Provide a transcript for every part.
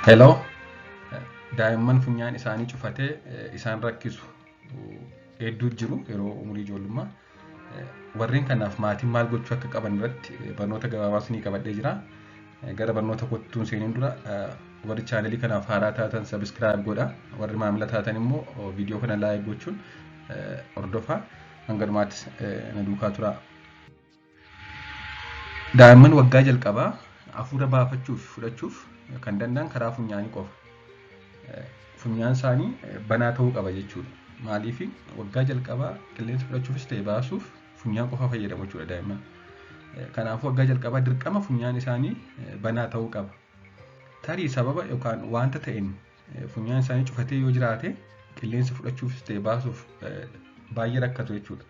Hello. Daa'imman funyaan isaanii cufatee isaan rakkisu hedduu jiru yeroo umurii ijoollummaa. Warreen kanaaf maatiin maal gochuu akka qaban irratti barnoota gabaabaa isinii qabadhee jira. Gara barnoota kottuun seeniin dura, warri chaanelii kanaaf haaraa taatan subscribe godha. Warri maamila taatan immoo viidiyoo kana like gochuun hordofaa. Hanga dhumaattis na duukaa tura. Daa'imman waggaa jalqabaa hafuura baafachuuf fudhachuuf kan danda'an karaa funyaanii qofa. Funyaan isaanii banaa ta'uu qaba jechuudha. Maaliif? Waggaa jalqabaa qilleensa fudhachuufis ta'e baasuuf funyaan qofa fayyadamu jechuudha daa'imman. Kanaafuu waggaa jalqabaa dirqama funyaan isaanii banaa ta'uu qaba. Tarii sababa yookaan wanta ta'een funyaan isaanii cufatee yoo jiraate, qilleensa fudhachuufis ta'e baasuuf baay'ee rakkatu jechuudha.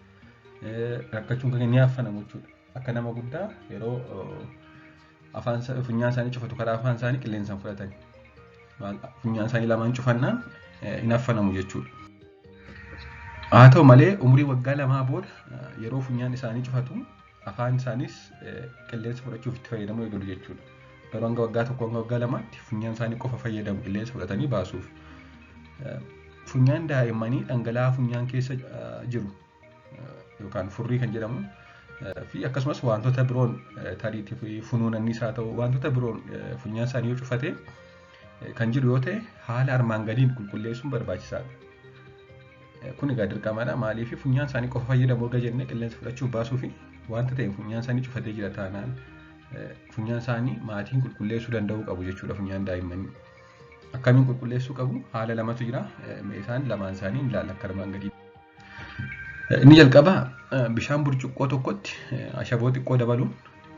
Rakkachuun kan ni affanamu jechuudha. Akka nama guddaa yeroo afaan funyaan isaanii cufatu karaa afaan isaanii qilleensa hin fudhatan. Funyaan isaanii lamaan cufannaan hin affanamu jechuudha. Haa ta'u malee, umurii waggaa 2 booda yeroo funyaan isaanii cufatu afaan isaaniis qilleensa fudhachuuf itti fayyadamuu eegalu jechuudha. Garuu hanga waggaa 1 hanga waggaa 2tti funyaan isaanii qofa fayyadamu qilleensa fudhatanii baasuuf. Funyaan daa'immanii dhangala'aa funyaan keessa jiru yookaan furrii kan jedhamu fi akkasumas wantoota biroon, tariitii funuunannis haa ta'u, wantoota biroon funyaan isaanii yoo cufate kan jiru yoo ta'e, haala armaan gadiin qulqulleessuun barbaachisaadha. Kun egaa dirqamadha. Maaliif? Funyaan isaanii qofa fayyadamu erga jennee, qilleensa fudhachuuf baasuu fi wanta ta'e funyaan isaanii cufatee jira taanaan, funyaan isaanii maatiin qulqulleessuu danda'uu qabu jechuudha funyaan daa'immanii. Akkamiin qulqulleessuu qabu? Haala lamatu jira. Isaan lamaan isaanii ilaalla akka armaan gadii. Inni jalqabaa bishaan burcuqqoo tokkotti ashaboo xiqqoo dabaluun,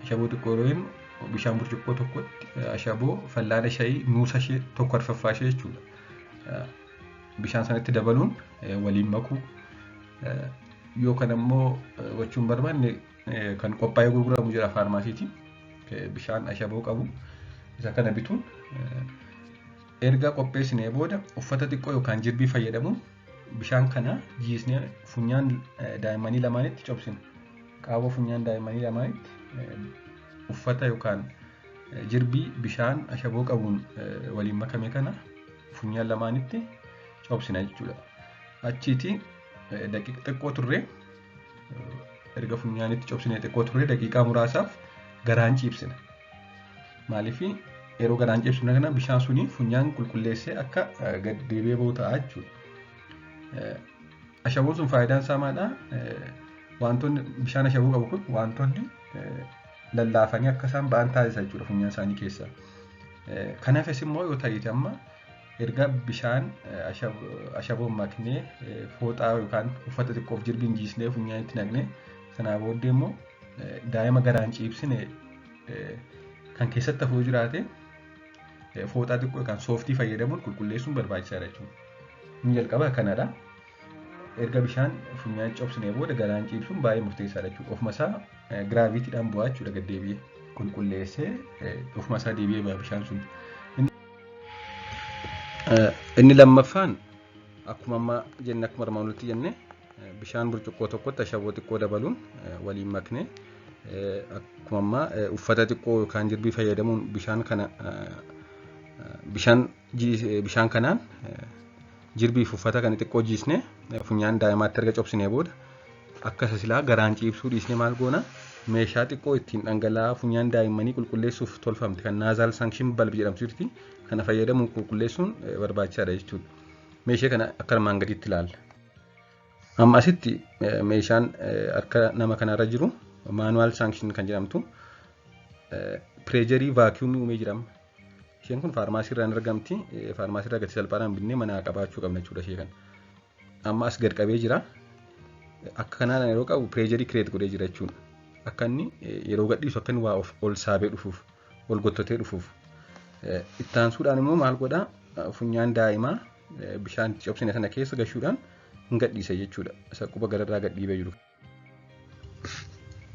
ashaboo xiqqoo yeroo jennu bishaan burcuqqoo tokkotti ashaboo fallaana shayii nuusa ishee tokko arfaffaa ishee jechuudha. Bishaan sanatti dabaluun waliin makuu, yookaan ammoo gochuun barbaanne kan qophaa'ee gurguramu jira faarmaasiitii, bishaan ashaboo qabu isa kana bituun erga qopheessinee booda, uffata xiqqoo yookaan jirbii fayyadamuun bishaan kana jiisnee funyaan daa'immanii lamaanitti cobsina. Qaawwa funyaan daa'immanii lamaanitti uffata yookaan jirbii bishaan ashaboo qabuun waliin makame kana funyaan lamaanitti cobsina jechuudha. Achiiti daqiiqa xiqqoo turree, erga funyaanitti cobsinee xiqqoo turree, daqiiqaa muraasaaf garaan ciibsina. Maaliif? Yeroo garaan ciibsinu kana bishaan suni funyaan qulqulleessee akka gad deebi'ee bahu ta'a jechuudha. Ashaboon sun faayidaan isaa maalidha? Wantoonni bishaan ashaboo qabu kun wantoonni lallaafanii akka isaan ba'an taasisa jechuudha funyaan isaanii keessaa. Kanaafis immoo yoo ta'eeti, amma erga bishaan ashaboon maknee, fooxaa yookaan uffata xiqqoof jirbiin jiisnee funyaanitti naqnee, sanaa booddee immoo daa'ima garaan ciibsine kan keessatti hafuu jiraate, fooxaa xiqqoo yookaan sooftii fayyadamuun qulqulleessuun barbaachisaadha jechuudha. Inni jalqabaa kanadha. Erga bishaan funyaan cobsinee booda garaan ciibsuun baay'ee murteessaadha jechuudha. Ofuma isaa gravitydhaan bu'aa jechuudha, gad deebi'ee qulqulleessee ofuma isaa deebi'ee ba'a bishaan sun. Inni lammaffaan akkuma amma jenne, akkuma armaan olitti jenne, bishaan burcuqqoo tokkotti ashaboo xiqqoo dabaluun waliin maknee, akkuma ammaa uffata xiqqoo yookaan jirbii fayyadamuun bishaan kana bishaan bishaan kanaan jirbii fi uffata kana xiqqoo jiisnee funyaan daa'imaatti erga cobsinee booda, akka isa silaa garaan ciibsuu dhiisnee maal goona? Meeshaa xiqqoo ittiin dhangala'aa funyaan daa'immanii qulqulleessuuf tolfamte kan nasal suction bulb jedhamtu jirti, kana fayyadamuun qulqulleessuun barbaachisaadha jechuudha. Meeshaa kana akka armaan gadiitti ilaalla. Amma asitti meeshaan harka nama kanarra jiru manual suction kan jedhamtu pressure vacuum uumee jirama. Isheen kun faarmaasii irraa argamti. Faarmaasii irraa gatii salphaadhaan binnee manaa qabaachuu qabna jechuudha ishee kana. Amma as gad qabee jira. Akka kanaan yeroo qabu pressure create godhee jira jechuudha. Akka inni yeroo gadhiisu akka inni waa of ol saabee dhufuuf, ol gottotee dhufuuf. Ittaansuudhaan immoo maal godhaa? Funyaan daa'imaa bishaan cobsine sana keessa gashuudhaan hin gadhiisa jechuudha. Isa quba gararraa gadhiibee jiru.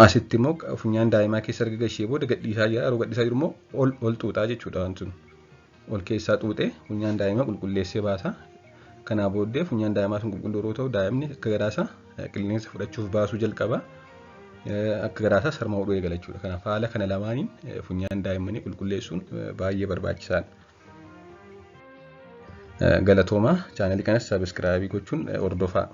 Asitti immoo funyaan daa'imaa keessa erga gashee booda gadhiisaa jira. Yeroo gadhiisaa jiru immoo ol ol xuuxaa jechuudha waan sun. Ol keessaa xuuxee funyaan daa'imaa qulqulleessee baasa. Kanaa booddee funyaan daa'imaa sun qulqulluu yeroo ta'u, daa'imni akka garaasaa qilleensa fudhachuuf baasuu jalqaba. Akka garaasaa sarma hodhuu eegala jechuudha. Kanaaf haala kana lamaaniin funyaan daa'immanii qulqulleessuun baay'ee barbaachisaadha. Galatoomaa, chaanalii kanas subscribe gochuun hordofaa.